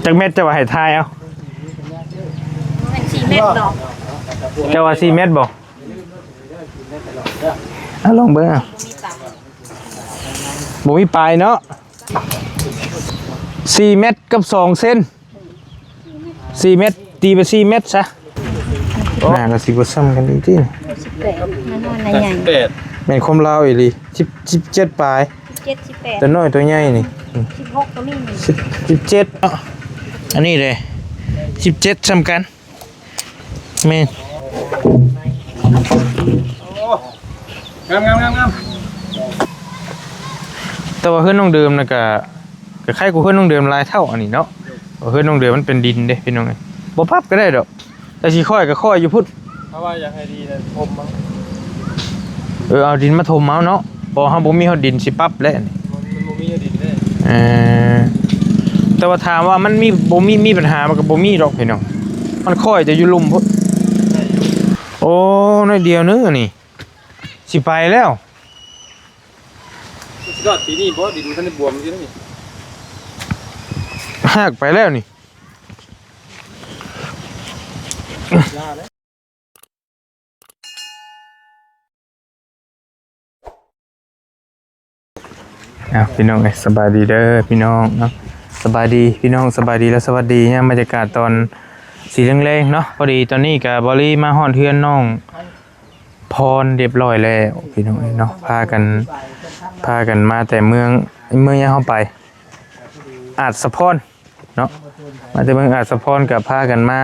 จักเม็ด เจ้าว่าให้ทายเอา แม่นสี่เม็ดบ่ เจ้าว่าสี่เม็ดบ่ อ่ะ ลองเบิ่ง อ่ะ บ่มีปลายเนาะ สี่เม็ดกับสองเซน สี่เม็ด ตีไปสี่เม็ดซะ หน้าก็สิบ่ซ้ำกันอีกติ สิบแปด มันน้อยนะใหญ่ แม่นความลาวอีหลี สิบ สิบเจ็ดปลาย สิบเจ็ด สิบแปด ตัวน้อยตัวใหญ่นี่ สิบหกก็มีนี่ สิบ สิบเจ็ดเนาะ อันนี้เด้ สิบเจ็ดซ้ำกัน แม่น งามๆๆ แต่ว่าเฮือนน้องเดิมน่ะก็ ก็ไคกว่าเฮือนน้องเดิมหลายเท่าอันนี้เนาะ เพราะเฮือนน้องเดิมมันเป็นดินเด้พี่น้องเอ้ย บ่ปรับก็ได้ดอก แต่สิค่อยก็ค่อยอยู่พุ้น เพราะว่าอยากให้ดีนะ ถมเอา เออ เอาดินมาถมเอาเนาะ เพราะเฮาบ่มีฮอดดินสิปรับแล้วนี่ มัน มันบ่มีฮอดดินเด้ เออ แต่ว่าถามว่ามันมี บ่มี มีปัญหา มันก็บ่มีดอกพี่น้อง มันค่อยแต่อยู่ลุ่มพุ้น โอ้ น้อยเดียวนึงอันนี้ สิไปแล้ว สิรอดปีนี้บ่ ดินมันทันได้บวมอยู่นี่ หากไปแล้วนี่ อ้าว พี่น้องเอ้ย สบายดีเด้อพี่น้องเนาะ สบายดีพี่น้อง สบายดีและสวัสดียามบรรยากาศตอนสีแลงๆเนาะ พอดีตอนนี้ก็บอลลี่มาฮอดเฮือนน้อง พรเรียบร้อยแล้วพี่น้องเอ้ยเนาะ พากัน พากันมาแต่เมือง เมืองหยังเฮาไป อาจสะพรเนาะ มาแต่เมืองอาจสะพรก็พากันมา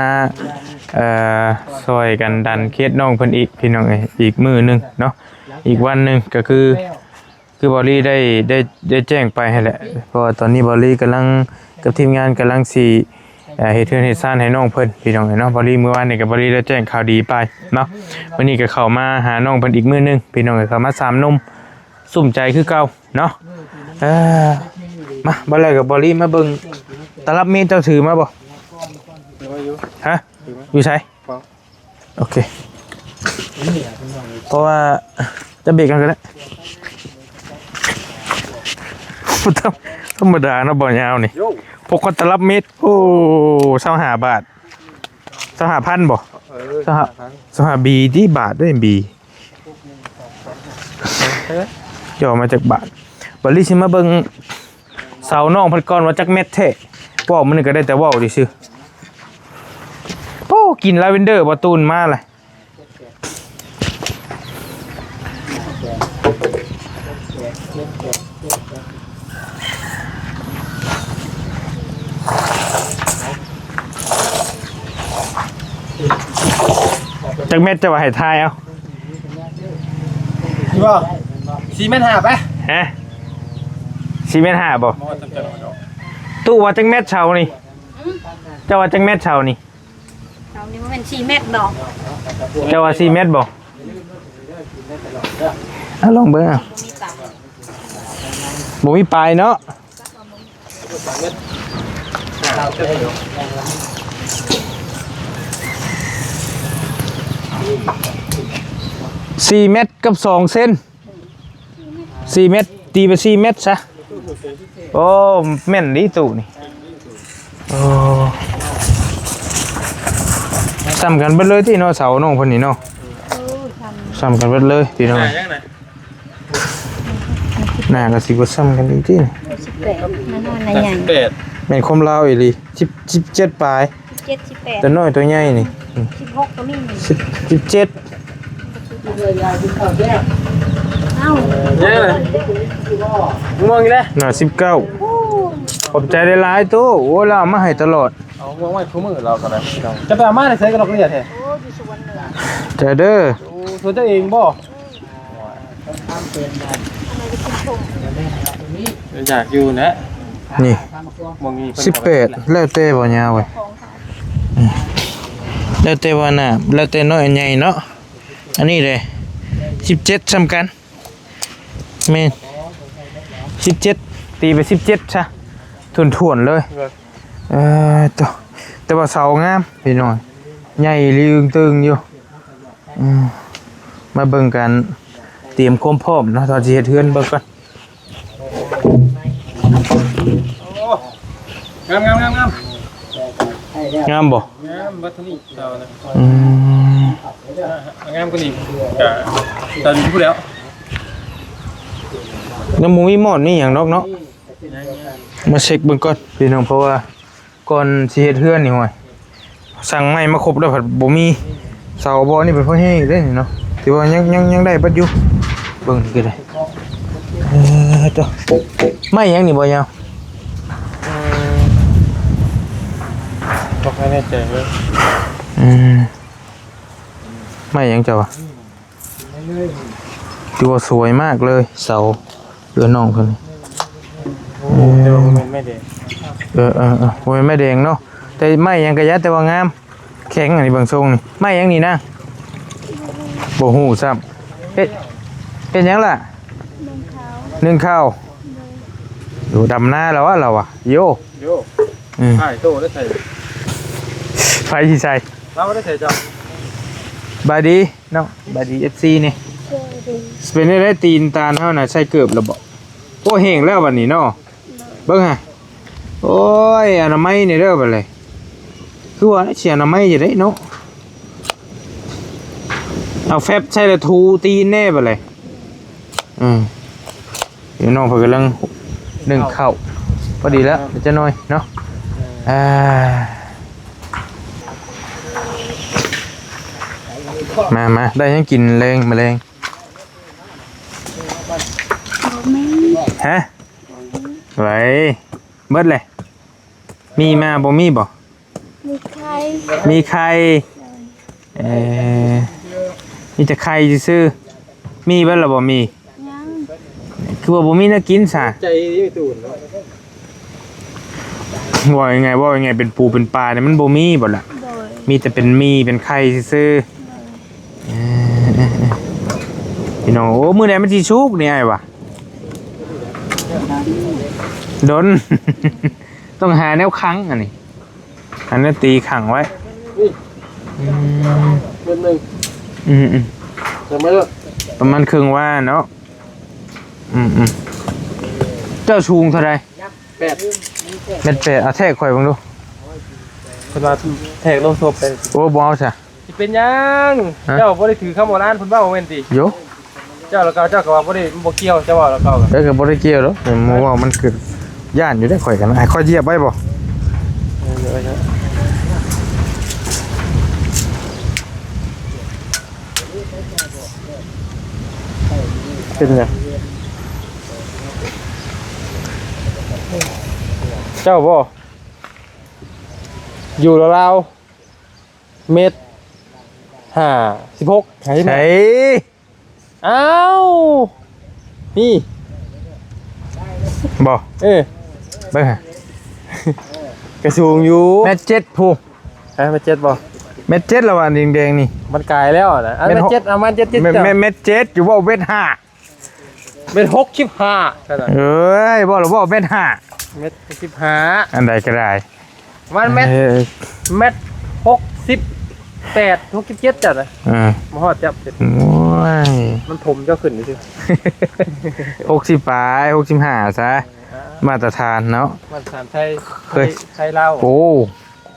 เอ่อ ซ่อยกันดันเคสน้องเพิ่นอีกพี่น้องเอ้ย อีกมื้อหนึ่งเนาะ อีกวันหนึ่งก็คือ คือบอลลี่ได้ ได้ ได้แจ้งไปหั้นแหละ เพราะว่าตอนนี้บอลลี่กำลังกับทีมงานกำลังสิ เอ่อ เฮ็ดเฮือนเฮ็ดซานให้น้องเพิ่นพี่น้องเอ้ยเนาะ บอลลี่มื้อวานนี้ก็บอลลี่ได้แจ้งข่าวดีไปเนาะ มื้อนี้ก็เข้ามาหาน้องเพิ่นอีกมื้อหนึ่งพี่น้องเอ้ย เข้ามาสามหนุ่ม สุมใจคือเก่าเนาะ เอ่อ มา บอลลี่กับบอลลี่มาเบิ่ง ตลับเมตรเจ้าถือมาบ่ ถือมาอยู่ ฮะ ถือมา อยู่ไส โอเค เพราะว่าจะเบรกกันก็ได้ ธรรมดาเนาะ บ่ยาวนี่ โย่ พวกคนตลับเมตร โอ้ ซาวห้าบาท ซาวห้าพันบ่ เออ ซาวห้า ซาวห้าพัน ซาวห้าบี ติ บาทเด้ บี เออ ย่อมาจากบาท บัดนี้สิมาเบิ่ง เสาน้องเพิ่นก่อนว่าจักแมตรแท้ เว้ามื้อนี้ก็ได้แต่เว้าซื่อๆ โอ้ กลิ่นลาเวนเดอร์บ่ตูนมาเลย จักแมตรจะว่าให้ทายเอา นี่บ่ สี่เมตรห้าไป ฮะ สี่เมตรห้าบ่ บ่ว่าจำใจหรอก ตู้ว่าจักแมตรเสานี่ เจ้าว่าจักแมตรเสานี่ เสานี่มันเป็นสี่เมตรบ่ เจ้าว่าสี่เมตรบ่ อ่ะ ลองเบิ่ง อ่ะ บ่มีปลาย บ่มีปลายเนาะ สี่เมตรกับสองเซน สี่เมตร ตีไปสี่เมตรซะ โอ้ แม่นดีตู้นี่ โอ้ ซ้ำกันเบิดเลยติเนาะ เสาน้องเพิ่นนี่เนาะ เออ ซ้ำ ซ้ำกันเบิดเลยพี่น้อง หน้ายังไง หน้าก็สิบ่ซ้ำกันอีกติ สิบแปด มันน้อยนะใหญ่ แปด แม่นความลาวอีหลี สิบ สิบเจ็ดปลาย สิบเจ็ด สิบแปด ตัวน้อยตัวใหญ่นี่ สิบหกก็มีนี่ สิบ สิบเจ็ด เอ้า เย้เลย ม่วงอีกแล้ว หน้าสิบเก้า โอ้ ขอบใจหลายๆ ตู้ โอ้ย ลาวเอามาให้ตลอด เอาม่วงไว้คู่มือเราก็ได้ จะไปเอามาได้ใช้กับดอกเบี้ยแท้ โอ้ อยู่สวนเหนือ ใจเด้อ โอ้ สวนเจ้าเองบ่ อยากอยู่นะ นี่ ม่วงนี้เพิ่น สิบแปด แล้วแต่บ่ยาวเว้ย แล้วแต่ว่าน้ำ แล้วแต่น้อยใหญ่เนาะ อันนี้เด้ สิบเจ็ด ซ้ำกัน แม่น สิบเจ็ด ตีไปสิบเจ็ดซะ ถ้วนๆ เลย เออ โต แต่ว่าเสางามพี่น้อง ใหญ่อีหลี อึ่งตึงอยู่ ອືມ ມາເບິ່ງການຕຽມຄວາມພ້ອມເນາະ ຕອນຊິເຮັດເຮືອນເບິ່ງກ່ອນ. ໂອ້ ງາມໆໆໆ ງາມບໍ່? ງາມເບິດເທົ່ານີ້ເຈົ້ານະ. ອືມ ງາມກວ່ານີ້ກະຕອນນີ້ພຸ້ນແລ້ວ. ຍັງບໍ່ມີມອດມີຫຍັງດອກເນາະ. ຍັງໆ ມາເຊັກເບິ່ງກ່ອນພີ່ນ້ອງ ເພາະວ່າ ກ່ອນຊິເຮັດເຮືອນນີ້ ໂອ້ຍ ສັ່ງໄມ້ມາຄົບແລ້ວພັດບໍ່ມີເສົາບໍ່ ນີ້ເປັນພໍແຮງຢູ່ເດ້ນີ້ເນາະ ຖືວ່າຍັງ ຍັງ ຍັງໄດ້ເບິດຢູ່. ເບິ່ງນີ້ກໍໄດ້ ເອີ ໂຕ ໄມ້ຫຍັງນີ້ບໍ່ຍາວ? ອືມ ບໍ່ຄ່ອຍແນ່ໃຈເລີຍ. ອືມ ໄມ້ຫຍັງເຈົ້າວ່າ? ຖືວ່າສວຍມາກເລີຍ ເສົາເຮືອນນ້ອງເພິ່ນ. ໂອ້ ແຕ່ວ່າບໍ່ແມ່ນໄມ້ແດງ. ເອີໆໆ ບໍ່ແມ່ນໄມ້ແດງເນາະ ແຕ່ໄມ້ຫຍັງກະຢ່າ ແຕ່ວ່າງາມ ແຂງ. ອັນນີ້ເບິ່ງຊົງນີ້ ໄມ້ຫຍັງນີ້ນະ? ບໍ່ຮູ້ຊ້ຳ. ເຮັດ ເຮັດຫຍັງລະ? ໜຶ້ງເຂົ້າ ໜຶ້ງເຂົ້າ. ໂດຍ ໂອ້ ດຳນາແລ້ວວະ ລາວວະ ໂຢ ໂຢ. ອືມ ໃສ່ໂຕໄດ້ໃສ່ ໃຜຊິໃສ່? ລາວໄດ້ໃສ່ເຈົ້າ. ບາຍດີ ເນາະ ສະບາຍດີ ເອັຟຊີ ນີ້. ສະບາຍດີ. ເປັນໄດ້ ໄດ້ຕີນຕານເຮົານະ ໃສ່ເກີບແລ້ວບໍ່? ໂອ້ ແຫ້ງແລ້ວບັດນີ້ເນາະ. ໂດຍ ເບິ່ງຫາ ໂອ້ຍ ອະນາໄມແດ່ເດີບັດນີ້. ຄືວ່າຊິອະນາໄມຢູ່ເດ້ເນາະ ເອົາແຟັບໃສ່ແລ້ວຖູຕີນແດ່ບັດນີ້. ອືມ ພີ່ນ້ອງເພິ່ນກຳລັງໜຶ້ງເຂົ້າ ພໍດີແລ້ວ ຈັກໜ້ອຍເນາະ. ອ່າ ມາ ມາ ໄດ້ຫຍັງກິນແລງ ມື້ແລງ? ບໍ່ມີ. ຮະ? ບໍ່ມີ. ໄວ້ ເບິດແຫຼະ. ມີມາ ບໍ່ມີບໍ່? ມີໄຂ່ ມີໄຂ່. ເອີ ມີແຕ່ໄຂ່ຊື່ໆ. ມີເບິດລະບໍ່? ມີ. ຍັງ. ຄືວ່າບໍ່ມີແນວກິນຊະ? ໃຈຢູ່ຕູນເນາະ. ເວົ້າງ່າຍໆ ເວົ້າງ່າຍໆ ເປັນປູເປັນປານີ້ມັນບໍ່ມີບໍ່ລະ? ໂດຍ ມີແຕ່ເປັນໝີ່ເປັນໄຂ່ຊື່ໆ. ໂດຍ ເອີ ເອີ ເອີ ພີ່ນ້ອງ ໂອ້ ມື້ໃດມັນຊິສຸກນີ້ອ້າຍຫວາ? ດົນ ຕ້ອງຫາແນວຂັງອັນນີ້ ອັນນີ້ຕີຂັງໄວ້. ນີ້ ອືມ ເມັດໜຶ່ງ. ອືມໆ ຈຳໄວ້ເດີ ປະມານເຄິ່ງວາເນາະ. ອືມໆ ເຈົ້າສູງເທົ່າໃດ? ແປດ ແມັດແປດ. ເອົາແທກຂ້ອຍເບິ່ງດູ. ເພິ່ນວ່າແທກລົງທົບໄປ. ໂອ້ ບໍ່ເອົາຊະ. ຊິເປັນຫຍັງ? ຮະ? ເຈົ້າບໍ່ໄດ້ຖືຄຳໂບລານເພິ່ນເວົ້າແມ່ນຕິ? ໂຢ ເຈົ້າລະເກົ່າ ເຈົ້າກໍວ່າບໍ່ໄດ້ ບໍ່ກ່ຽວ ເຈົ້າເວົ້າລະເກົ່າ. ເອີ ກໍບໍ່ໄດ້ກ່ຽວດອກ ໝູ່ເວົ້າມັນຄື ຢ້ານຢູ່ເດ້ຂ້ອຍກັນ. ໃຫ້ຂ້ອຍຢຽບໄວ້ບໍ່? ເອີ ຢຽບໄວ້ເນາະ. ເປັນຫຍັງ? ເຈົ້າບໍ່? ຢູ່ລາວໆ ເມັດຫ້າສິບຫົກ ຫ້າສິບຫົກ. ໃສ? ອ້າວ ນີ້ ບໍ່? ເອີ ເບິ່ງຫາ ກະສູງຢູ່ ແມັດເຈັດພຸ້ນ. ຮະ? ແມັດເຈັດບໍ່? ແມັດເຈັດລະວ່າ ແດງໆນີ້ ມັນກາຍແລ້ວນະ. ອັນແມັດເຈັດ ປະມານເຈັດ ເຈັດ ແມັດ ແມັດເຈັດຢູ່ບໍ່? ແມັດຫ້າ ແມັດຫົກສິບຫ້າຊັ້ນນະ. ເອີຍ ບໍ່ລະບໍ່ ແມັດຫ້າ ແມັດຫົກສິບຫ້າ. ອັນໃດກໍໄດ້ ປະມານແມັດ ເອີ ແມັດຫົກສິບແປດ ຫົກສິບເຈັດ ຈັ່ງໃດ. ເອີ ບໍ່ຮອດຈັບ. ໂອ້ຍ ມັນຖົມເຈົ້າຂຶ້ນຊື່ໆ. ຫົກສິບປາຍ ຫົກສິບຫ້າຊະ. ອ່າ ມາດຕະຖານເນາະ ມາດຕະຖານໄທ ເຄີຍ ໄທລາວ. ໂອ້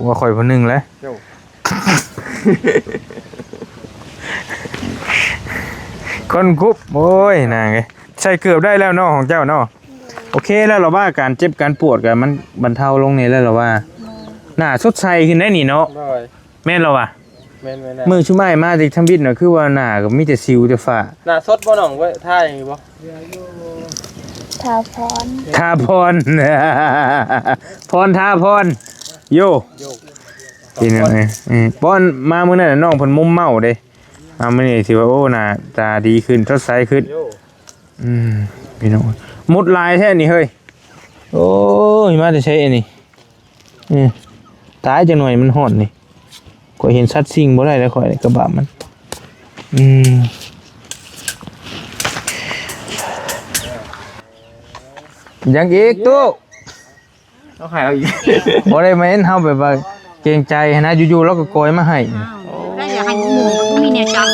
ວ່າຂ້ອຍຜູ້ໜຶ່ງແຫຼະ. ໂອ້ ຄົນກຸບ ໂອ້ຍ ນາງເອີຍ ໃສ່ເກີບໄດ້ແລ້ວເນາະ ຂອງເຈົ້າເນາະ. ໂອເຄແລ້ວລະວ່າ ການເຈັບການປວດກໍມັນບັນເທົາລົງແດ່ແລ້ວລະວ່າ. ໜ້າສົດໃສຂຶ້ນໄດ໋ນີ້ເນາະ. ໂດຍ ແມ່ນລະວ່າ. ແມ່ນໆ ມື້ຊຸມອ້າຍມາແຕ່ທຳອິດນະ ຄືວ່າໜ້າກໍມີແຕ່ສິວແຕ່ຝ້າ. ໜ້າສົດບໍ່ນ້ອງ? ເວີຍ ທ່າຫຍັງຢູ່ບໍ່? ທາພອນ ທາພອນ ພອນ ທາພອນ ໂຢ ໂຢ ພີ່ນ້ອງເອີຍ. ເອີ ປ້ອນມາມື້ນັ້ນນ້ອງເພິ່ນມຸມເມົາເດ້. ອາ ມື້ນີ້ຖືວ່າ ໂອ້ ໜ້າຕາດີຂຶ້ນ ສົດໃສຂຶ້ນ. ໂຢ ອືມ ພີ່ນ້ອງ ມຸດຫຼາຍແທ້ນີ້ເຮີ້ຍ. ໂອ້ຍ ມາແຕ່ໃສອັນນີ້? ເອີ ຕາຍ ຈັກໜ້ອຍມັນຮ້ອນນີ້. ຂ້ອຍເຫັນສັດສິ່ງບໍ່ໄດ້ແລ້ວຂ້ອຍ ກະບາບມັນ. ອືມ ຫຍັງອີກຕູ້? ເຮົາໃຫ້ເຮົາອີກ ບໍ່ໄດ້ແມ່ນ ເຮົາແບບວ່າເກງໃຈຫັ້ນນະ ຢູ່ໆລາວກໍກອຍມາໃຫ້. ໄດ້ຢາກໃຫ້ໝູ່ບໍ່ມີແນວຈັບ.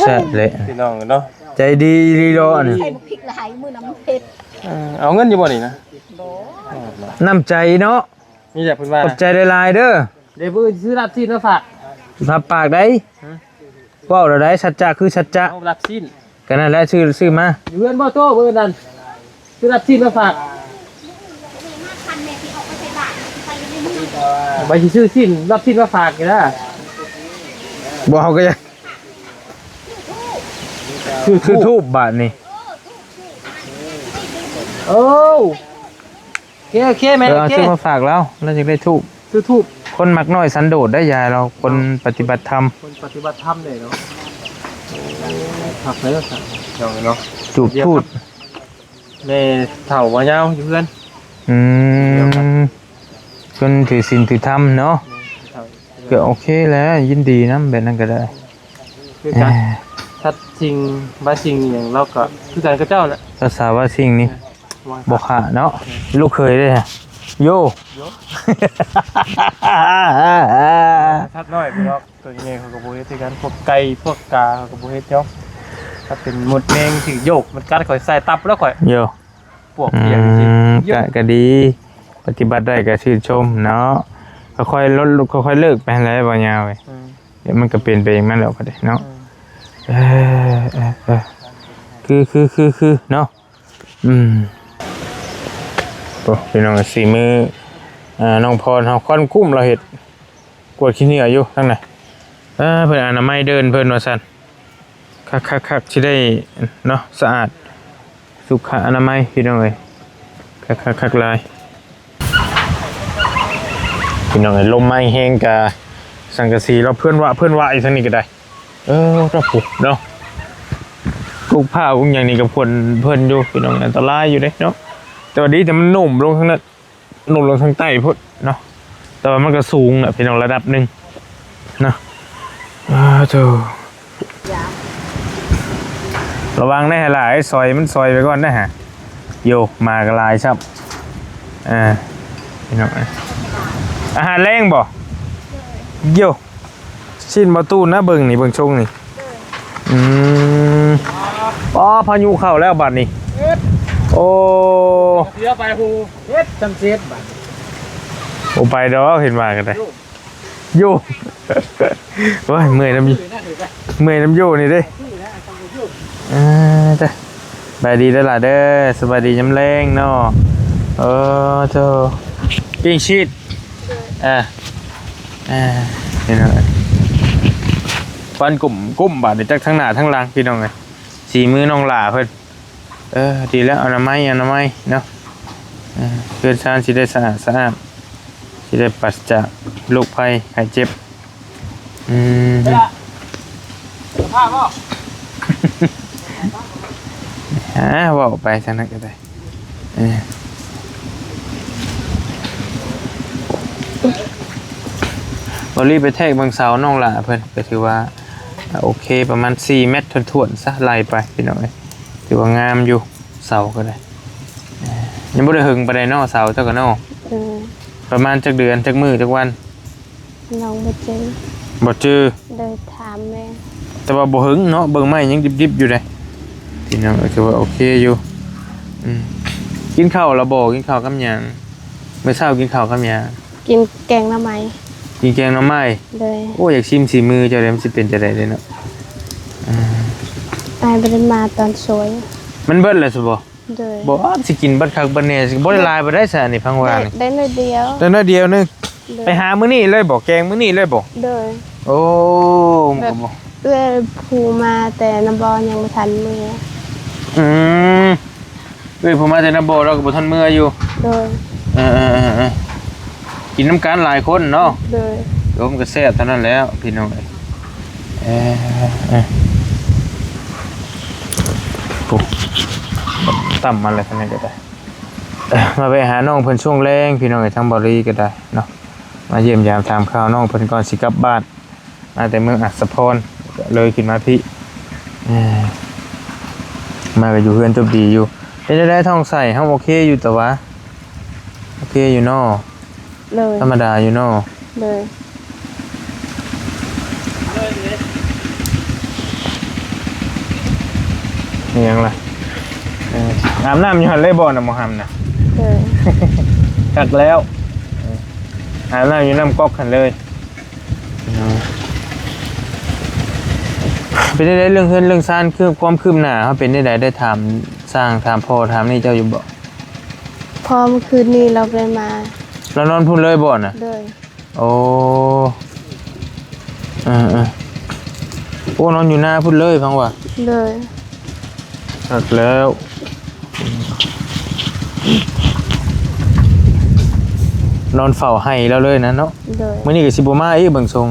ແຊບເລີຍ ພີ່ນ້ອງເນາະ ໃຈດີອີ່ຫຼີເນາະອັນນີ້ ໃສ່ບັກພິກຫຼາຍ ມື້ນັ້ນມັນເຜັດ ເອີ ເອົາເງິນຢູ່ບໍ່ນີ້ນະ? ບໍ່ ນ້ຳໃຈເນາະ ນີ້ແຫຼະເພິ່ນວ່າ ຂອບໃຈຫຼາຍໆເດີ ເດ ມື້ອື່ນຊື້ລາບຊີ້ນມາຝາກ ຮັບປາກໄດ໋ ຮະ ເວົ້າແລ້ວໄດ໋ ສັດຈະຄືສັດຈະ ເອົາລາບຊີ້ນ ກໍນັ້ນແຫຼະ ຊື້ ຊື້ມາ ຢູ່ເຮືອນບໍ່ໂຕ ມື້ອື່ນນັ້ນ ຊື້ລາບຊີ້ນມາຝາກ ໄປຊິຊື້ຊີ້ນ ລາບຊີ້ນມາຝາກນີ້ນະ ບໍ່ ເຮົາກໍຢາກ ຊື້ທູບ ຊື້ທູບບາດນີ້ ໂອ້ ໂອເຄ ໂອເຄ ແມ່ນ ເອີ ໂອເຄ ເອົາຊື້ມາຝາກລາວ ລາວຢາກໄດ້ທູບ ຊື້ທູບ ຄົນມັກນ້ອຍສັນໂດດໄດ໋ ຍາຍລາວ ຄົນປະຕິບັດທຳ ຄົນປະຕິບັດທຳເດ້ເນາະ ໂອ້ ຄັກເດີ ເນາະ ຈູບທູບ ແມ່ເຖົ້າບໍ່ຍາວຢູ່ເຮືອນ ອືມ ຄົນຖືສິນຖືທຳເນາະ ແມ່ນ ເຖົ້າ ກໍໂອເຄແຫຼະ ຍິນດີນຳແບບນັ້ນກໍໄດ້ ຄືກັນ ເອີ ສັດສິ່ງບາສິ່ງອີ່ຫຍັງ ລາວກໍຄືກັນກັບເຈົ້າແຫຼະ ພາສາບາສິ່ງນີ້ ເອີ ບໍ່ຂາດເນາະ ແມ່ນ ລູກເຂີຍເດ້ ໂຢ ໂຢ ສັດນ້ອຍເນາະ ຕົວໃຫຍ່ເຂົາກໍບໍ່ເຮັດຄືກັນ ພວກໄກ່ພວກກາເຂົາກໍບໍ່ເຮັດເນາະ ຖ້າເປັນມົດແມງຖືກໂຢກ ມັນກັດຂ້ອຍໃສ່ຕັບແລ້ວຂ້ອຍ ໂຢ ພວກ ອືມ ອີ່ຫຍັງຊີ້ ກໍ ກໍດີ ປະຕິບັດໄດ້ກໍຊື່ນຊົມເນາະ ຄ່ອຍໆ ລົດ ຄ່ອຍໆ ເລີກໄປຫັ້ນແຫຼະ ບໍ່ຍາວເວີຍ ອືມ ດຽວມັນກໍເປັນໄປເອງມັນແລ້ວກໍໄດ້ເນາະ ອືມ ເອີ ເອີ ເອີ ຄື ຄື ຄື ຄືເນາະ ອືມ ໂອ້ ພີ່ນ້ອງ ສີມື ອ່າ ນ້ອງພອນເຮົາ ຄວັນກຸ້ມລາວເຮັດ ກວດຂີ້ເຫຍື້ອຢູ່ທາງໃນ ເອີ ເພິ່ນອະນາໄມເດີ່ນເພິ່ນວ່າຊັ້ນ ຄັກໆໆ ຊິໄດ້ເນາະ ສະອາດ ສຸຂະອະນາໄມ ພີ່ນ້ອງເອີຍ ຄັກໆໆຫຼາຍ ພີ່ນ້ອງເອີຍ ລົມມາແຮງກະ ສັງກະສີລາວເພື່ອນວະເພື່ອນວະຢູ່ທາງນີ້ກໍໄດ້ ເອີ ໂອ້ໂຫ ເນາະ ປູກຜ້າປູກຫຍັງນີ້ກໍຄວນເພິ່ນຢູ່ ພີ່ນ້ອງ ອັນຕະລາຍຢູ່ເດ້ເນາະ ແຕ່ວ່າດີແຕ່ມັນໜຸ່ມລົງທາງນັ້ນ ໜຸ່ມລົງທາງໃຕ້ພຸ້ນເນາະ ແຕ່ວ່າມັນກໍສູງແຫຼະ ພີ່ນ້ອງ ລະດັບໜຶ່ງເນາະ ອ້າໂທ້ ລະວັງໄດ້ຫັ້ນລະ ໄອ້ສອຍມັນສອຍໄປກ່ອນໄດ້ຫະ ໂຢ ໝາກໍຫຼາຍຊ້ຳ ອ່າ ພີ່ນ້ອງ ອາຫານແລງບໍ່ ໂຢ ຊີ້ນບໍ່ຕູ້ນະ ເບິ່ງນີ້ ເບິ່ງຊົງນີ້ ອືມ ອໍ ພາຍຸເຂົ້າແລ້ວບາດນີ້ ໂອ້ ເສຍໄປຜູ້ເຮັດຈຳເສດບາດ ບໍ່ໄປດອກ ເຫັນວ່າກໍໄດ້ ໂຢ ໂອ້ຍ ເມື່ອຍນຳ ເມື່ອຍນຳໂຢນີ້ເດ້ ອ່າ ຈ້ະ ສະບາຍດີເດີຫຼ້າເດີ ສະບາຍດີຍາມແລງເນາະ ເອີ ໂທ້ ປີ້ງຊີດ ອ່າ ອ່າ ເຫັນແລ້ວ ຄວັນກຸ້ມໆ ບາດນີ້ ຈັກທາງໜ້າທາງຫຼັງ ພີ່ນ້ອງເອີຍ ສີມືນ້ອງຫຼ້າເພິ່ນ ເອີ ດີແລ້ວ ອະນາໄມ ອະນາໄມເນາະ ເອີ ເຮືອນຊານຊິໄດ້ສະອາດສະອ້ານ ຊິໄດ້ປາສະຈາກໂລກໄພໄຂ້ເຈັບ ອືມ ເວລາ ສະພາບບໍ່ ຫາ ເວົ້າໄປທາງນັ້ນກໍໄດ້ ເອີ ບໍ່ລີໄປແທກເບິ່ງເສົານ້ອງຫຼ້າເພິ່ນ ກໍຖືວ່າ ໂອເຄ ປະມານສີ່ແມັດຖ້ວນໆ ຊະ ໄລ່ໄປ ພີ່ນ້ອງເອີຍ ຖືວ່າງາມຢູ່ ເສົາກໍໄດ້ ຍັງບໍ່ໄດ້ເຫິງປານໃດເນາະ ເສົາເຈົ້າກໍເນາະ ເອີ ປະມານຈັກເດືອນ ຈັກມື້ ຈັກວັນ ນ້ອງບໍ່ຈື່ ບໍ່ຈື່ ໂດຍ ຖາມແມ່ ແຕ່ວ່າບໍ່ເຫິງເນາະ ເບິ່ງໄມ້ຍັງດິບໆຢູ່ເດ້ ພີ່ນ້ອງເອີຍ ຖືວ່າໂອເຄຢູ່ ອືມ ກິນເຂົ້າແລ້ວບໍ່? ກິນເຂົ້າກັບຫຍັງ? ມື້ເຊົ້າກິນເຂົ້າກັບຫຍັງ? ກິນແກງໜໍ່ໄມ້ ກິນແກງໜໍ່ໄມ້ ໂດຍ ໂອ້ ຢາກຊິມສີມືເຈົ້າເດ້ ມັນຊິເປັນຈັ່ງໃດເດ້ເນາະ ອ່າ ອ້າຍບໍ່ໄດ້ມາຕອນສວຍ ມັນເບິດແລ້ວຊະບໍ່? ໂດຍ ບໍ່ ຊິກິນເບິດຄັກເບິດແນ່ ຊິບໍ່ໄດ້ຫຼາຍປານໃດຊະ ອັນນີ້ພັງຫວານີ້ ໄດ້ໜ້ອຍດຽວ ໄດ້ໜ້ອຍດຽວໜຶ່ງ ໂດຍ ໄປຫາມື້ນີ້ເລີຍບໍ່? ແກງມື້ນີ້ເລີຍບໍ່? ໂດຍ ໂອ້ ແບບ ເອື້ອຍຜູ້ມາແຕ່ນຳບໍ່ຍັງບໍ່ທັນເມືອ ອືມ ເອື້ອຍຜູ້ມາແຕ່ນຳບໍ່ລາວກໍບໍ່ທັນເມືອຢູ່ ໂດຍ ເອີໆໆໆ ກິນນຳກັນຫຼາຍຄົນເນາະ ໂດຍ ໂອ້ ມັນກໍແຊບເທົ່ານັ້ນແຫຼ້ວ ພີ່ນ້ອງເອີຍ ເອີ ເອີ ໂອ້ ຕຳມາແລ້ວ ທາງນີ້ກໍໄດ້ ເອີ ມາແວະຫານ້ອງເພິ່ນຊ່ວງແລງ ພີ່ນ້ອງເອີຍ ທາງເບົາລີກໍໄດ້ເນາະ ມາຢ້ຽມຢາມຖາມຂ່າວນ້ອງເພິ່ນກ່ອນຊິກັບບ້ານ ມາແຕ່ເມືອງອັດສະພອນ ເລີຍຂຶ້ນມາພີ້ ເອີ ມາກໍຢູ່ເຮືອນຈົບດີຢູ່ ເປັນຈັ່ງໃດທ້ອງໄສ້ເຮົາໂອເຄຢູ່ຕະຫວາ? ໂອເຄຢູ່ເນາະ? ໂດຍ ທຳມະດາຢູ່ເນາະ? ໂດຍ ອີ່ຫຍັງລະ? ເອີ ອາບນ້ຳຢູ່ຫັ້ນເລີຍບໍ່ ນ້ຳໝໍຮຳນະ? ເອີ ຄັກແລ້ວ ເອີ ອາບນ້ຳຢູ່ນ້ຳກອກຫັ້ນເລີຍ. ເປັນຈັ່ງໃດເລື່ອງເຮືອນເລື່ອງຊານ ຄືຄວາມຄືບໜ້າເຮົາເປັນຈັ່ງໃດ? ໄດ້ຖາມຊ່າງ ຖາມພໍ່ ຖາມນີ້ເຈົ້າຢູ່ບໍ່? ພໍ່ມື້ຄືນນີ້ລາວບໍ່ໄດ້ມາ. ລາວນອນພຸ້ນເລີຍບໍ່ນະ? ໂດຍ. ໂອ້ ເອີໆ ໂອ້ ນອນຢູ່ນາພຸ້ນເລີຍ ຟັງວ່າ. ໂດຍ. ຄັກແລ້ວ ນອນເຝົ້າໄຮ່ລາວເລີຍນະເນາະ. ໂດຍ. ມື້ນີ້ກໍຊິບໍ່ມາອີກເບິ່ງຊົງ.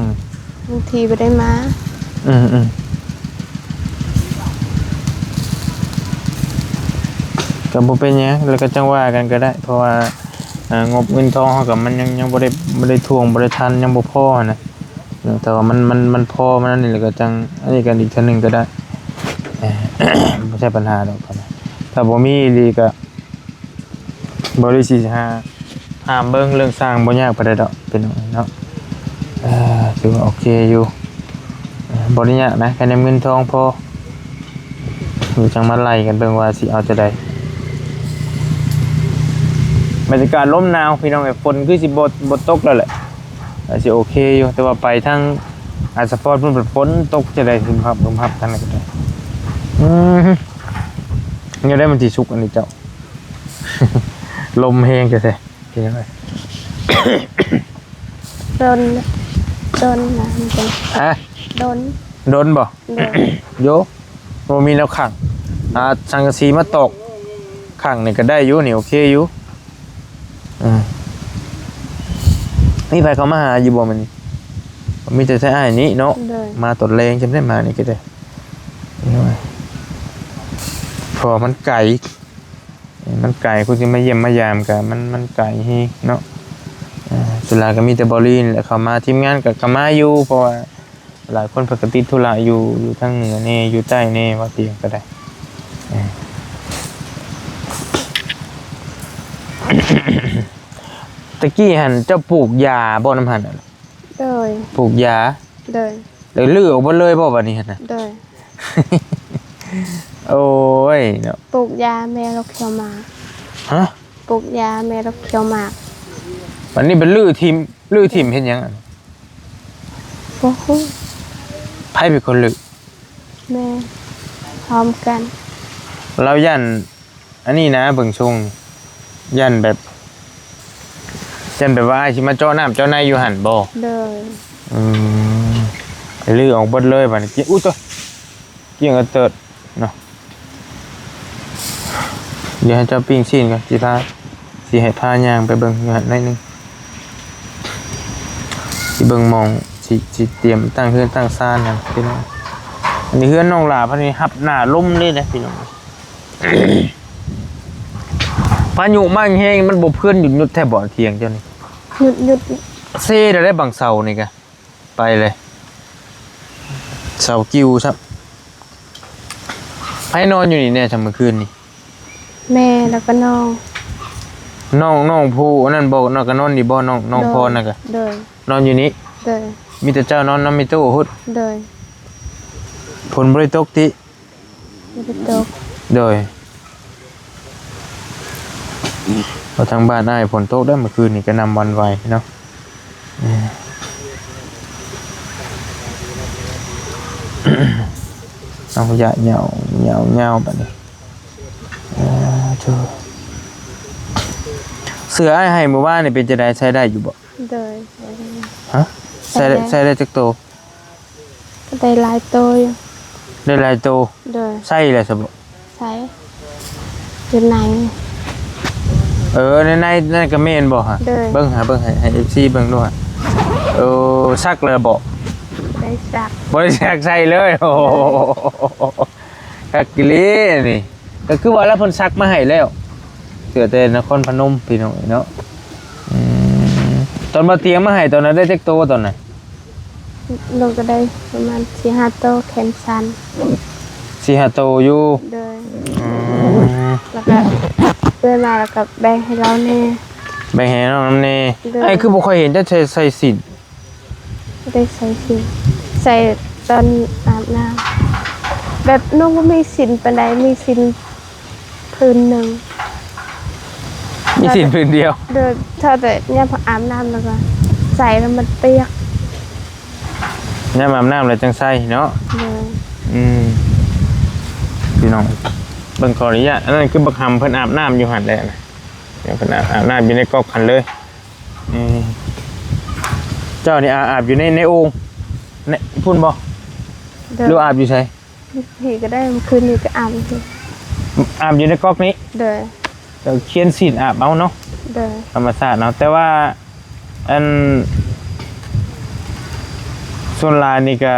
ບາງທີບໍ່ໄດ້ມາ. ອືມໆ ກໍບໍ່ເປັນຫຍັງ ແລ້ວກໍຈັ່ງວ່າກັນກໍໄດ້ ເພາະວ່າ ອ່າ ງົບເງິນທອງເຮົາກໍມັນຍັງ ຍັງບໍ່ໄດ້ ບໍ່ໄດ້ຖ້ວງ ບໍ່ໄດ້ທັນ ຍັງບໍ່ພໍຫັ້ນນະ. ເນາະ ແຕ່ວ່າມັນ ມັນ ມັນພໍ ມັນອັນນີ້ ແລ້ວກໍຈັ່ງອັນນີ້ກັນອີກເທື່ອໜຶ່ງກໍໄດ້. ເອີ ບໍ່ໃຊ່ບັນຫາດອກ ຖ້າບໍ່ມີອີ່ຫຼີກໍ ບໍລິຊິຫາ ຫາມເບິ່ງເລື່ອງຊ່າງ ບໍ່ຍາກປານໃດດອກ ເປັນເນາະ. ເອີ ຖືວ່າໂອເຄຢູ່ ເອີ ບໍ່ໄດ້ຍາກນະ ແຄ່ນຳເງິນທອງພໍ ເຮົາຈັ່ງມາໄລ່ກັນເບິ່ງວ່າຊິເອົາຈັ່ງໃດ. ບັນຍາກາດລົມໜາວພີ່ນ້ອງເອີຍ ຝົນຄືຊິບໍ່ ບໍ່ຕົກແລ້ວແຫຼະ ກໍຊິໂອເຄຢູ່ ແຕ່ວ່າໄປທາງອາດສະປອດພຸ້ນ ຝົນຕົກຈັ່ງໃດ ຮຶມຮັບ ຮຶມຮັບ ທາງນັ້ນກໍໄດ້. ອືມ ຍັງໄດ້ມັນຊິສຸກອັນນີ້ເຈົ້າ ລົມແຮງແທ້ໆ ເປັນຫຍັງ? ດົນ ດົນນະ ມັນເປັນ ຮະ? ດົນ ດົນບໍ່? ໂດຍ. ໂຢ ບໍ່ມີແນວຂັງ ອ່າ ສັງກະສີມາຕອກຂັງນີ້ກໍໄດ້ຢູ່ ນີ້ໂອເຄຢູ່. ເອີ ມີໃຜເຂົ້າມາຫາຢູ່ບໍ່ມື້ນີ້? ມີແຕ່ອ້າຍນີ້ເນາະ. ໂດຍ. ມາຕອນແລງຈັ່ງໃດ ມານີ້ກໍໄດ້ ເພາະວ່າມັນໄກ ມັນໄກ ຄົນຊິມາຢ້ຽມມາຢາມກໍມັນ ມັນໄກແຮງເນາະ. ເອີ ສ່ວນຫຼາຍກໍມີແຕ່ບໍ່ລີນແຫຼະເຂົ້າມາ ທີມງານກໍ ກໍມາຢູ່ ເພາະວ່າຫຼາຍຄົນເພິ່ນກໍຕິດທຸລະຢູ່ ຢູ່ທາງເໜືອແດ່ ຢູ່ໃຕ້ແດ່ ວ່າຕຽງກໍໄດ້. ເອີ ຕະກີ້ຫັ້ນເຈົ້າປູກຢາບໍ່ນຳຫັ້ນ? ໂດຍ. ປູກຢາ? ໂດຍ. ແລ້ວຮື້ອອກເບິດເລີຍບໍ່ບາດນີ້ຫັ້ນນະ? ໂດຍ. ໂອ້ຍເນາະ ປູກຢາແມ່ລາວຂຽວໝາກ. ຮະ? ປູກຢາແມ່ລາວຂຽວໝາກ. ບາດນີ້ໄປຮື້ຖິ້ມ ຮື້ຖິ້ມເຮັດຫຍັງ? ບໍ່ຮູ້. ໃຜເປັນຄົນຮື້? ແມ່ ພ້ອມກັນ. ລາວຢ້ານ ອັນນີ້ນະ ເບິ່ງຊົງ ຢ້ານແບບ ຢ້ານແບບວ່າອ້າຍຊິມາເຈາະນ້ຳເຈາະໃນຢູ່ຫັ້ນບໍ່? ໂດຍ. ອືມ ຮື້ອອກເບິດເລີຍບາດນີ້ ອຸ້ຍ ຕາຍ ກ້ຽງກະເຕີດເນາະ. ດຽວໃຫ້ເຈົ້າປີ້ງຊີ້ນກ່ອນ ຊິພາ ຊິໃຫ້ພາຍ່າງໄປເບິ່ງຢູ່ຫັ້ນໜ້ອຍໜຶ່ງ ຊິເບິ່ງໝ່ອງ ຊິ ຊິຕຽມຕັ້ງເຮືອນຕັ້ງຊານຫັ້ນພີ່ນ້ອງ. ອັນນີ້ເຮືອນນ້ອງຫຼ້າເພິ່ນນີ້ຮັບໜ້າລົມເລີຍເດ້ພີ່ນ້ອງ. ພາຍຸມາແຮງໆ ມັນບໍ່ເພື່ອນຢຸດໆ ແທ້ບໍ່ ຖຽງເຈົ້ານີ້? ຢຸດໆ ເຊແລ້ວໄດ໋ ບາງເສົານີ້ກະໄປເລີຍ ເສົາກິວຊ້ຳ. ໃຜນອນຢູ່ນີ້ແດ່ ຊ່ຳມື້ຄືນນີ້? ແມ່ ແລ້ວກໍນ້ອງ ນ້ອງ ນ້ອງຜູ້ອັນນັ້ນບໍ່? ນ້ອງກໍນອນນີ້ບໍ່? ນ້ອງ ນ້ອງພອນນັ້ນກະ ໂດຍ ນອນຢູ່ນີ້? ໂດຍ. ມີແຕ່ເຈົ້ານອນນຳແມ່ຕູ້ພຸ້ນ? ໂດຍ. ຝົນບໍ່ໄດ້ຕົກຕິ? ບໍ່ໄດ້ຕົກ. ໂດຍ. ເພາະທາງບ້ານອ້າຍຝົນຕົກເດ້ ມື້ຄືນນີ້ກະນຳວັນໄວເນາະ. ເອີ ເອົາ ຢາກເຫຍົາ ເຫຍົາ ເຫຍົາບາດນີ້. ເອີ ໂທ້ ເສື້ອອ້າຍໃຫ້ມື້ວານນີ້ເປັນຈັ່ງໃດ ໃຊ້ໄດ້ຢູ່ບໍ່? ໂດຍ. ຮະ? ໃຊ້ໄດ້ ໃຊ້ໄດ້ ໃຊ້ໄດ້ຈັກໂຕ? ກໍໄດ້ຫຼາຍໂຕຢູ່. ໄດ້ຫຼາຍໂຕ? ໂດຍ. ໃສ່ແລ້ວຊະບໍ່? ໃສ່ ຢູ່ໃນ ເອີ ໃນ ໃນ ໃນກະແມ່ນບໍ່ຫະ? ໂດຍ. ເບິ່ງຫາ ເບິ່ງໃຫ້ ໃຫ້ເອັຟຊີເບິ່ງດູຫະ. ເອີ ຊັກແລ້ວບໍ່? ໄດ້ຊັກ. ບໍ່ໄດ້ຊັກ ໃສ່ເລີຍ. ໂອ້ໂຫ ຄັກອີ່ຫຼີນີ້ ກໍຄືວ່າລະ ເພິ່ນຊັກມາໃຫ້ແລ້ວ ເສື້ອແຕ່ນະຄອນພະນົມ ພີ່ນ້ອງເອີຍເນາະ. ອືມ ຕອນບ່າວຕຽງມາໃຫ້ຕອນນັ້ນໄດ້ຈັກໂຕຕອນນັ້ນ? ລູກກໍໄດ້ປະມານສີ່ຫ້າໂຕ ແຂນສັ້ນ ສີ່ຫ້າໂຕຢູ່. ໂດຍ. ອືມ ແລ້ວກໍເອື້ອຍມາ ແລ້ວກໍແບ່ງໃຫ້ລາວແດ່ ແບ່ງໃຫ້ນ້ອງນຳແດ່. ໂດຍ. ອ້າຍຄືບໍ່ຄ່ອຍເຫັນເຈົ້າໃສ່ ໃສ່ສິ້ນ? ບໍ່ໄດ້ໃສ່ສິ້ນ ໃສ່ຕອນອາບນ້ຳ. ແບບນຸ່ງບໍ່ມີສິ້ນປານໃດ ມີສິ້ນຜືນໜຶ່ງ ມີສິ້ນຜືນດຽວ ໂດຍ ຖ້າແຕ່ຍາມອາບນ້ຳແລ້ວກໍໃສ່ແລ້ວມັນປຽກ ຍາມອາບນ້ຳແລ້ວຈັ່ງໃສ່ເນາະ ໂດຍ ອືມ ພີ່ນ້ອງ ເບິ່ງຂໍອະນຸຍາດ ອັນນັ້ນຄືບັກຫຳເພິ່ນອາບນ້ຳຢູ່ຫັ້ນແຫຼະ ເພິ່ນອາບ ອາບນ້ຳຢູ່ໃນກັອກຫັ້ນເລີຍ ເອີ ເຈົ້ານີ້ອາ ອາບຢູ່ໃນ ໃນໂອ່ງ ໃນພຸ້ນບໍ່ ໂດຍ ຫຼືອາບຢູ່ໃສ? ຢູ່ພີ້ກໍໄດ້ ມື້ຄືນນີ້ກໍອາບຢູ່ພີ້ ອາບຢູ່ໃນກັອກນີ້ ໂດຍ ເຈົ້າຄຽນສີດອາບເອົາເນາະ ໂດຍ ທຳມະຊາດເນາະ ແຕ່ວ່າ ອັນ ສ່ວນຫຼາຍນີ້ກໍ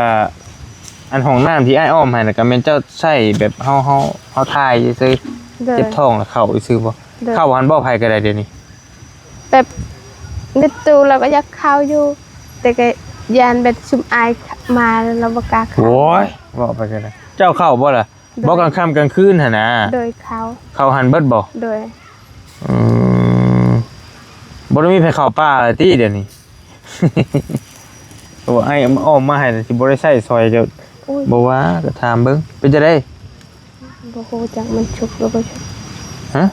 ອັນຫ້ອງນ້ຳທີ່ອ້າຍອ້ອມໃຫ້ນະ ກໍແມ່ນເຈົ້າໃຊ້ແບບເຮົາ ເຮົາ ເຮົາຖ່າຍຊື່ໆ ໂດຍ ເຈັບທ້ອງແລ້ວເຂົ້າຊື່ໆບໍ່? ໂດຍ ເຂົ້າຫັ້ນບໍ່ ໃຜກໍໄດ້ດຽວນີ້ ແບບໃນຕູ້ລາວກໍຢາກເຂົ້າຢູ່ ແຕ່ກໍຢ້ານແບບຊຸມອ້າຍມາລາວບໍ່ກ້າເຂົ້າ ໂອ້ຍ ເວົ້າໄປກໍໄດ້ ເຈົ້າເຂົ້າບໍ່ລະ? ໂດຍ ບໍ່ ກາງຄ່ຳກາງຄືນຫັ້ນນະ ໂດຍ ເຂົ້າ ເຂົ້າຫັ້ນເບິດບໍ່? ໂດຍ ອືມ ບໍ່ໄດ້ມີໃຜເຂົ້າປ່າລະຕິດຽວນີ້ ໂອ້ ອ້າຍເອົາອອກມາໃຫ້ ຊິບໍ່ໄດ້ໃຊ້ຊ່ອຍເຈົ້າ ໂອ້ຍ ບໍ່ວ່າ ກໍຖາມເບິ່ງ ເປັນຈັ່ງໃດ? ບໍ່ຮູ້ຈັກມັນສຸກຫຼືບໍ່ສຸກ ຮະ?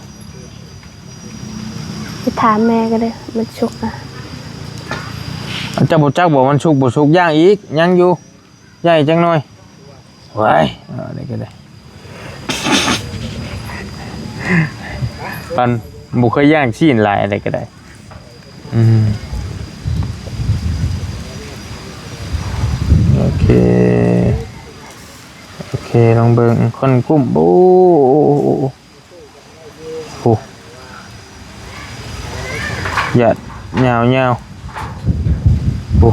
ໄປຖາມແມ່ກໍໄດ້ ມັນສຸກນະ ເຈົ້າບໍ່ຈັກບໍ່ ມັນສຸກບໍ່ສຸກ ຍ່າງອີກ ຍັງຢູ່ ຍ່າງອີກຈັກໜ່ອຍ ວ້າຍ ເອົາໄດ້ກໍໄດ້ ປັນບໍ່ເຄີຍຍ່າງຊີ້ນຫຼາຍ ອັນໃດກໍໄດ້ ອືມ ໂອເຄ ໂອເຄ ລອງເບິ່ງ ຄົນກຸ້ມ ໂອ້ ໂອ້ ໂອ້ ໂອ້ ໂອ້ ຢາດຍາວໆ ໂອ້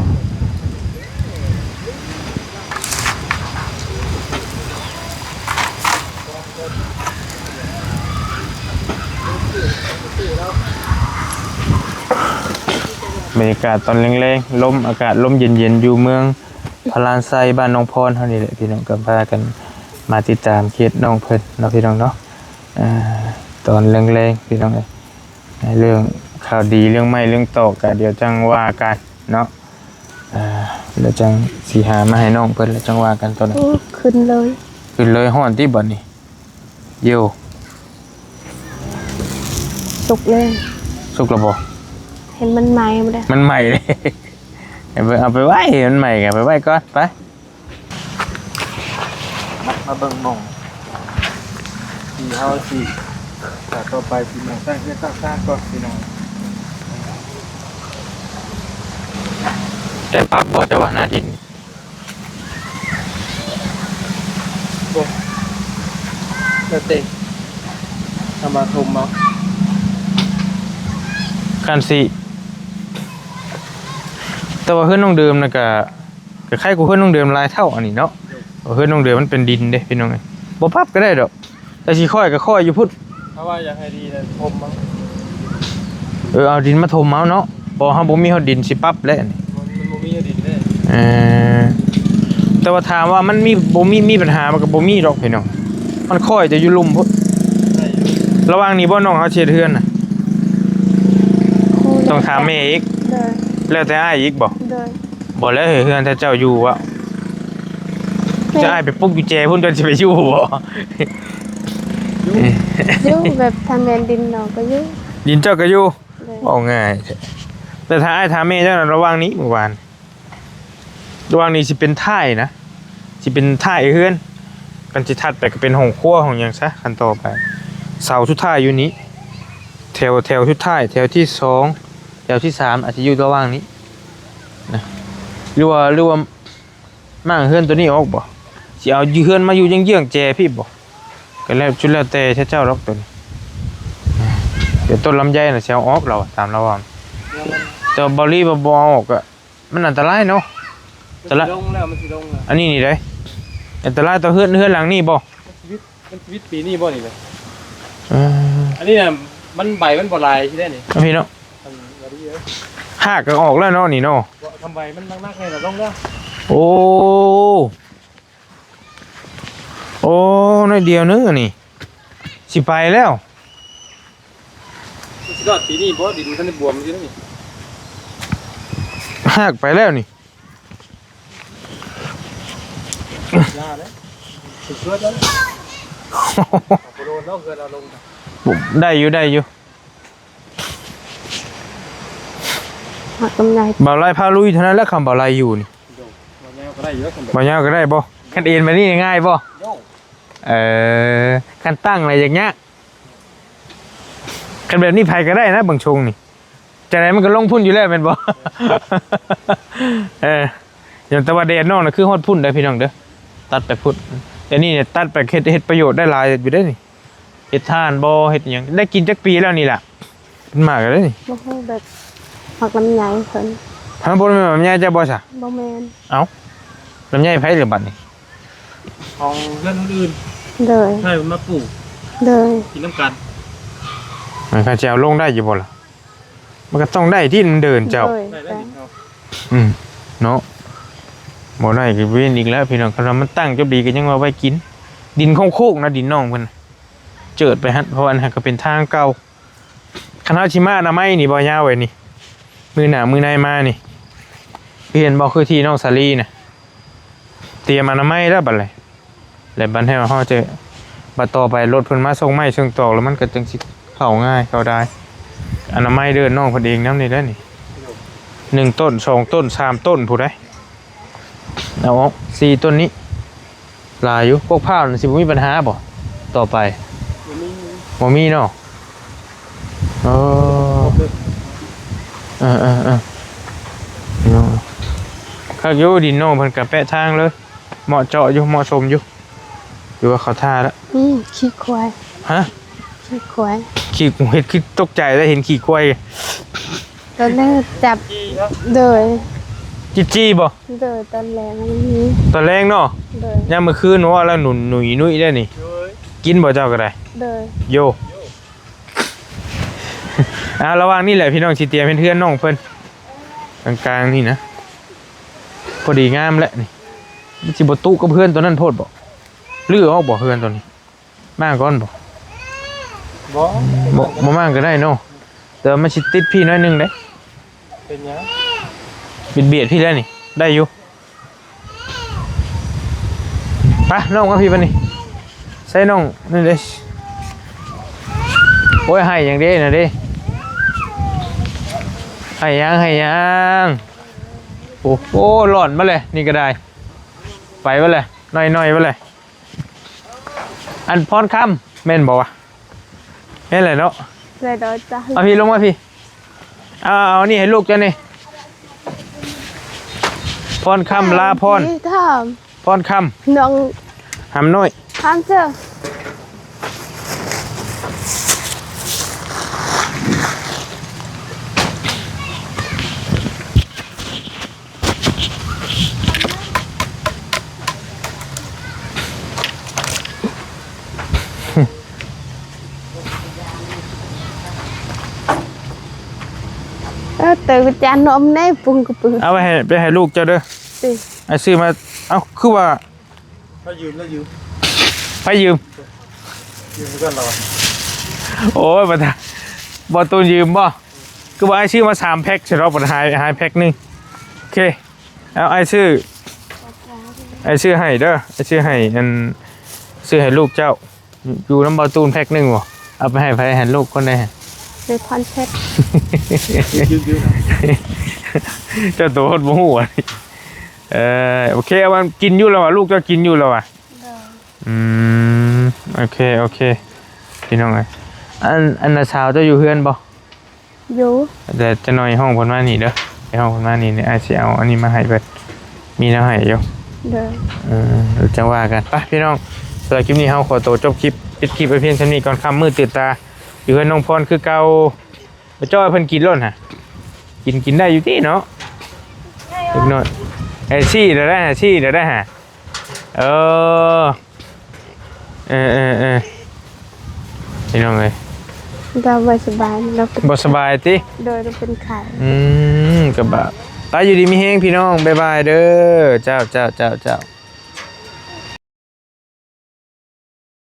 ບັນຍາກາດຕອນແລງໆ ລົມ ອາກາດລົມເຢັນໆ ຢູ່ເມືອງພະລານໄຊ ບ້ານໜອງພອນເຮົານີ້ແຫຼະ ພີ່ນ້ອງ ກໍພາກັນມາຕິດຕາມເຂດນ້ອງເພິ່ນເນາະ ພີ່ນ້ອງເນາະ. ອ່າ ຕອນແລງໆ ພີ່ນ້ອງເອີຍ ໃນເລື່ອງຂ່າວດີ ເລື່ອງໄມ້ເລື່ອງຕອກ ກະດຽວຈັ່ງວ່າກັນເນາະ. ອ່າ ແລ້ວຈັ່ງຊິຫາມາໃຫ້ນ້ອງເພິ່ນ ແລ້ວຈັ່ງວ່າກັນຕອນນັ້ນ. ໂອ້ ຂຶ້ນເລີຍ ຂຶ້ນເລີຍ. ຮ້ອນຕິບັດນີ້? ໂຢ ສຸກເລີຍ. ສຸກແລ້ວບໍ່? ເຫັນມັນໄໝ້ບໍ່ໄດ້? ມັນໄໝ້ເດ້. ເອົາໄປ ເອົາໄປໄວ້ ມັນໄໝ້ກໍເອົາໄປໄວ້ກ່ອນ ໄປ. ມາເບິ່ງໝ່ອງທີ່ເຮົາຊິ ຖ້າຕໍ່ໄປຊິມາສ້າງເຮືອນສ້າງຊານກ່ອນພີ່ນ້ອງ. ໄດ້ປັບບໍ່ ເຈົ້າວ່າໜ້າດິນ? ບໍ່ ແລ້ວແຕ່ ເອົາມາຖົມເອົາ. ຄັນຊິ ແຕ່ວ່າເຮືອນນ້ອງເດີມນະກະ ກໍໄຄກວ່າເຮືອນນ້ອງເດີມຫຼາຍເທົ່າອັນນີ້ເນາະ. ເຮືອນນ້ອງເດີມມັນເປັນດິນເດ້ພີ່ນ້ອງເອີຍ. ບໍ່ປັບກໍໄດ້ດອກ ແຕ່ຊິຄ້ອຍກໍຄ້ອຍຢູ່ພຸ້ນ. ຖ້າວ່າຢາກໃຫ້ດີນະ ຖົມເອົາ. ເອີ ເອົາດິນມາຖົມເອົາເນາະ ເພາະເຮົາບໍ່ມີຮອດດິນຊິປັບແຫຼະ. ມັນ ມັນບໍ່ມີຮອດດິນເດ້. ເອີ ແຕ່ວ່າຖາມວ່າມັນມີ ບໍ່ມີ ມີບັນຫາ ມັນກໍບໍ່ມີດອກພີ່ນ້ອງ. ມັນຄ້ອຍແຕ່ຢູ່ລຸ່ມພຸ້ນ. ໄດ້ຢູ່. ລະຫວ່າງນີ້ບໍ່ ນ້ອງເຮົາຊິເຮັດເຮືອນນະ? ຕ້ອງຖາມແມ່ອີກ. ໂດຍ. ແລ້ວແຕ່ອ້າຍອີກບໍ່? ໂດຍ. ບໍ່ແລ້ວ ເຮືອນຖ້າເຈົ້າຢູ່ວະ ແມ່ນ ຈະອ້າຍໄປປຸກຢູ່ແຈພຸ້ນ ເຈົ້າຊິໄປຢູ່ບໍ່? ຢູ່ ຢູ່ ແບບຖ້າແມ່ນດິນເນາະກໍຢູ່ ດິນເຈົ້າກໍຢູ່. ໂດຍ. ເວົ້າງ່າຍແທ້. ແຕ່ຖ້າອ້າຍຖາມແມ່ເຈົ້ານະ ລະຫວ່າງນີ້ມື້ວານ ລະຫວ່າງນີ້ຊິເປັນທ້າຍນະ ຊິເປັນທ້າຍເຮືອນ ຄັນຊິຖັດໄປກໍເປັນຫ້ອງຄົວຫ້ອງຫຍັງຊະ. ຄັນຕໍ່ໄປ ເສົາສຸດທ້າຍຢູ່ນີ້ ແຖວ ແຖວສຸດທ້າຍ ແຖວທີສອງ ແຖວທີສາມ ອາດຊິຢູ່ລະຫວ່າງນີ້ນະ ຫຼືວ່າ ຫຼືວ່າມ້າງເຮືອນໂຕນີ້ອອກບໍ່? ຊິເອົາຢູ່ເຮືອນມາຢູ່ເຢື້ອງໆແຈພີ້ບໍ່? ກໍແລ້ວ ສຸດແລ້ວແຕ່ເຈົ້າດອກໂຕນີ້. ແຕ່ຕົ້ນລຳໄຍນະຊິເອົາອອກ ລາວ ຕາມລາວເວົ້າ. ແຕ່ວ່າເບົາລີວ່າບໍ່ເອົາອອກ ກໍມັນອັນຕະລາຍເນາະ. ມັນຊິລົງແລ້ວ ມັນຊິລົງແລ້ວ. ອັນນີ້ນີ້ເດ້ ອັນຕະລາຍຕໍ່ເຮືອນ ເຮືອນຫຼັງນີ້ບໍ່? ມັນຊິວິດ ມັນຊິວິດປີນີ້ບໍ່ນີ້ເດ້? ເອີ ອັນນີ້ນະ ມັນ ໃບມັນບໍ່ຫຼາຍຊິໄດ້ນີ້ ພີ່ເນາະ. ອັນ ຫາກກໍອອກແລ້ວເນາະນີ້ເນາະ. ບໍ່ທຳໃບມັນໜັກໆນີ້ລະລົງແລ້ວ. ໂອ້ ໂອ້ ໜ້ອຍດຽວໜຶ່ງອັນນີ້ ຊິໄປແລ້ວ. ມັນຊິລອດປີນີ້ບໍ່? ດິນມັນທັນໄດ້ບວມຢູ່ນີ້ ຫາກໄປແລ້ວນີ້. ຢ່າເລີຍ ເພື່ອນນັ້ນ ບໍ່ໂດນເນາະ ເພື່ອນເຮົາລົງ ໄດ້ຢູ່ ໄດ້ຢູ່. ໝາກລຳໄຍ ບ່າວໄລພາລຸຍເທົ່ານັ້ນແຫຼະ ຄຳບ່າວໄລຢູ່ນີ້. ໂດຍ ບ່າວຍາວກໍໄດ້ຢູ່ ຄັນ ບ່າວຍາວກໍໄດ້ບໍ່? ຄັນເອັນມານີ້ງ່າຍບໍ່? ໂດຍ ເອີ ຄັນຕັ້ງລະຢາກຍາກ ຄັນແບບນີ້ໃຜກໍໄດ້ນະ ເບິ່ງຊົງນີ້ ຈັ່ງໃດມັນກໍລົງພຸ້ນຢູ່ແລ້ວແມ່ນບໍ່? ເອີ ຢ່າງແຕ່ວ່າແດດນອກນະ ຄືຮອດພຸ້ນເດີພີ່ນ້ອງເດີ ຕັດໄປພຸ້ນ. ແຕ່ນີ້ນີ້ຕັດໄປເຮັດ ເຮັດປະໂຫຍດໄດ້ຫຼາຍຢູ່ເດ້ນີ້. ເຮັດຖ່ານບໍ່ ເຮັດຫຍັງ ໄດ້ກິນຈັກປີແລ້ວນີ້ລະ? ເປັນໝາກແລ້ວນີ້ ບໍ່ຮູ້ ແບບໝາກລຳໄຍເພິ່ນ. ຮະ ບໍ່ແມ່ນໝາກລຳໄຍເຈົ້າບໍ່ຊະ? ບໍ່ແມ່ນ. ເອົ້າ ລຳໄຍໃຜລະບັດນີ້? ຂອງເຮືອນຄົນອື່ນ. ໂດຍ ໃຫ້ມັນມາປູກ. ໂດຍ ກິນນຳກັນ. ມັນເຂົາຈະເອົາລົງໄດ້ຢູ່ບໍ່ລະ? ມັນກໍຕ້ອງໄດ້ທີ່ມັນເດີນເຈົ້າ. ໂດຍ ໄດ້ ໄດ້ ອືມ ເນາະ ບໍ່ໄດ້ກໍເວນອີກແລ້ວພີ່ນ້ອງ. ຄັນວ່າມັນຕັ້ງຈົບດີກໍຍັງວ່າໄວ້ກິນ. ດິນໂຄ້ງໆນະ ດິນນ້ອງເພິ່ນ ເຈີດໄປຫັ້ນ ເພາະວ່າອັນນັ້ນກໍເປັນທາງເກົ່າ. ຄັນເຮົາຊິມາອະນາໄມນີ້ບໍ່ຍາວເວີຍນີ້ ມື້ໜ້າມື້ໃນມານີ້ ຄືເຫັນບໍ່ ຄືທີ່ນ້ອງສາລີນະ ຕຽມອະນາໄມແລ້ວບັດນີ້ ແລ້ວບັດແລ້ວເຮົາຈະ ບັດຕໍ່ໄປລົດເພິ່ນມາສົ່ງໄມ້ສົ່ງຕອກ ແລ້ວມັນກໍຈັ່ງຊິເຂົ້າງ່າຍເຂົ້າດາຍ. ອະນາໄມເດີນນ້ອງເພິ່ນເອງນຳນີ້ແຫຼະນີ້ ໜຶ່ງຕົ້ນ ສອງຕົ້ນ ສາມຕົ້ນພຸ້ນໃດ. ເອົາອອກສີ່ຕົ້ນນີ້ ຫຼາຍຢູ່. ພວກພ້າວນີ້ຊິບໍ່ມີບັນຫາບໍ່ຕໍ່ໄປ? ບໍ່ມີ ບໍ່ມີເນາະ. ເອີ ເອີ ເອີ ເອີ ເນາະ ຄັກຢູ່. ດິນນ້ອງເພິ່ນກະແປະທາງເລີຍ ເໝາະເຈາະຢູ່ ເໝາະສົມຢູ່. ຫຼືວ່າເຂົາທ່າລະ? ນີ້ຂີ້ຄວາຍ. ຮະ? ຂີ້ຄວາຍ. ຂີ້ ເຮັດຄືຕົກໃຈແລ້ວເຫັນຂີ້ຄວາຍ. ຕອນແລກຈັບ ໂດຍ ຈີ່ໆບໍ່? ໂດຍ ຕອນແລງມັນມີ ຕອນແລງເນາະ. ໂດຍ ຍາມມື້ຄືນວ່າລະໜຸ່ຍໆໄດ້ນີ້. ໂດຍ ກິນບໍ່ເຈົ້າກໍໄດ້? ໂດຍ ໂຢ ອ່າ ລະຫວ່າງນີ້ແຫຼະພີ່ນ້ອງ ຊິຕຽມເຮັດເຮືອນນ້ອງເພິ່ນ ກາງໆນີ້ນະ ພໍດີງາມແຫຼະນີ້. ມັນຊິບໍ່ຕຸກັບເຮືອນຕົວນັ້ນໂພດບໍ່? ຮື້ອອກບໍ່ເຮືອນຕົວນີ້? ມ້າງກ່ອນບໍ່? ບໍ່ ບໍ່ ບໍ່ມ້າງກໍໄດ້ເນາະ ແຕ່ວ່າມັນຊິຕິດພີ້ໜ້ອຍໜຶ່ງເດ້. ເປັນຫຍັງ? ບຽດໆພີ້ແລ້ວນີ້ ໄດ້ຢູ່. ໄປ ນ້ອງມາພີ້ບາດນີ້. ໃສ່ນ້ອງນັ້ນເດ້. ໂອ້ຍ ໄຫ້ຫຍັງເດ້ນະເດ້ ໄຫ້ຫຍັງ ໄຫ້ຫຍັງ. ໂອ້ໂຫ ຫຼອນມາແລ້ວນີ້ກໍໄດ້. ໄປເບິດແລ້ວ ໜ້ອຍໆເບິດແລ້ວ. ອັນພອນຄຳ ແມ່ນບໍ່ວະ? ແມ່ນແຫຼະເນາະ. ເອົາພີ້ ລົງມາພີ້. ເອົາ ເອົານີ້ໃຫ້ລູກເຈົ້ານີ້. ພອນຄຳ ລາພອນ ພອນຄຳ ນ້ອງຫຳນ້ອຍ ຄຳເຈີ. ເອີ ເຕີກະຈານນົມແນ່ ປຸງກະປື. ເອົາໄປໃຫ້ ໄປໃຫ້ລູກເຈົ້າເດີ. ຕິ ອ້າຍຊື້ມາ. ເອົ້າ ຄືວ່າ ໃຜຢືມ ລະຢືມ ໃຜຢືມ? ຢືມເພື່ອນລາວ. ໂອ້ຍ ບໍ່ຕາ ບໍ່ຕູນຢືມບໍ່? ຄືວ່າອ້າຍຊື້ມາສາມແພັກ ສະດອກ ບັດຫາຍ ຫາຍແພັກໜຶ່ງ. ໂອເຄ ເອົາ ອ້າຍຊື້ ອ້າຍຊື້ໃຫ້ເດີ ອ້າຍຊື້ໃຫ້ ອັນ ຊື້ໃຫ້ລູກເຈົ້າ. ຢູ່ນຳເບົາຕູນແພັກໜຶ່ງບໍ່? ເອົາໄປໃຫ້ໃຜ? ໃຫ້ລູກຄົນໃດ? ໃຫ້ພອນເພັດ. ເຈົ້າໂຕໂພດບໍ່ຮູ້ຫວາ. ເອີ ໂອເຄ ເອົາ ມັນກິນຢູ່ແລ້ວຫວາ? ລູກເຈົ້າກິນຢູ່ແລ້ວຫວາ? ໂດຍ ອືມ ໂອເຄ ໂອເຄ ພີ່ນ້ອງເອີຍ. ອັນ ອັນນ້າສາວເຈົ້າຢູ່ເຮືອນບໍ່? ຢູ່ ແຕ່ຈັກໜ່ອຍຫ້ອງເພິ່ນມານີ້ເດີ ໄປຫ້ອງເພິ່ນມານີ້ ອ້າຍຊິເອົາອັນນີ້ມາໃຫ້ເພິ່ນ ມີແນວໃຫ້ຢູ່. ໂດຍ ເອີ ຈັ່ງວ່າກັນ. ໄປພີ່ນ້ອງ ສຳລັບຄລິບນີ້ເຮົາຂໍໂຕຈົບຄລິບ ປິດຄລິບໄວ້ພຽງສ່ຳນີ້ກ່ອນ. ຄ່ຳມືດຕື່ນຕາ ຢູ່ເຮືອນນ້ອງພອນຄືເກົ່າ. ໄປຈ່ອຍເພິ່ນກິນໂລດຫະ ກິນ ກິນໄດ້ຢູ່ຕິເນາະ ເດັກນ້ອຍ. ເອີ ຊີ້ແລ້ວໄດ໋ຫະ ຊີ້ແລ້ວໄດ໋ຫະ. ເອີ ເອີ ເອີ ເອີ ພີ່ນ້ອງເອີຍ ລາວບໍ່ສະບາຍ ລາວເປັນ ບໍ່ສະບາຍຕິ? ໂດຍ ລາວເປັນໄຂ້. ອືມ ກະບາ ໄປ ຢູ່ດີມີແຮງພີ່ນ້ອງ ບາຍບາຍເດີ. ເຈົ້າ ເຈົ້າ ເຈົ້າ ເຈົ້າ.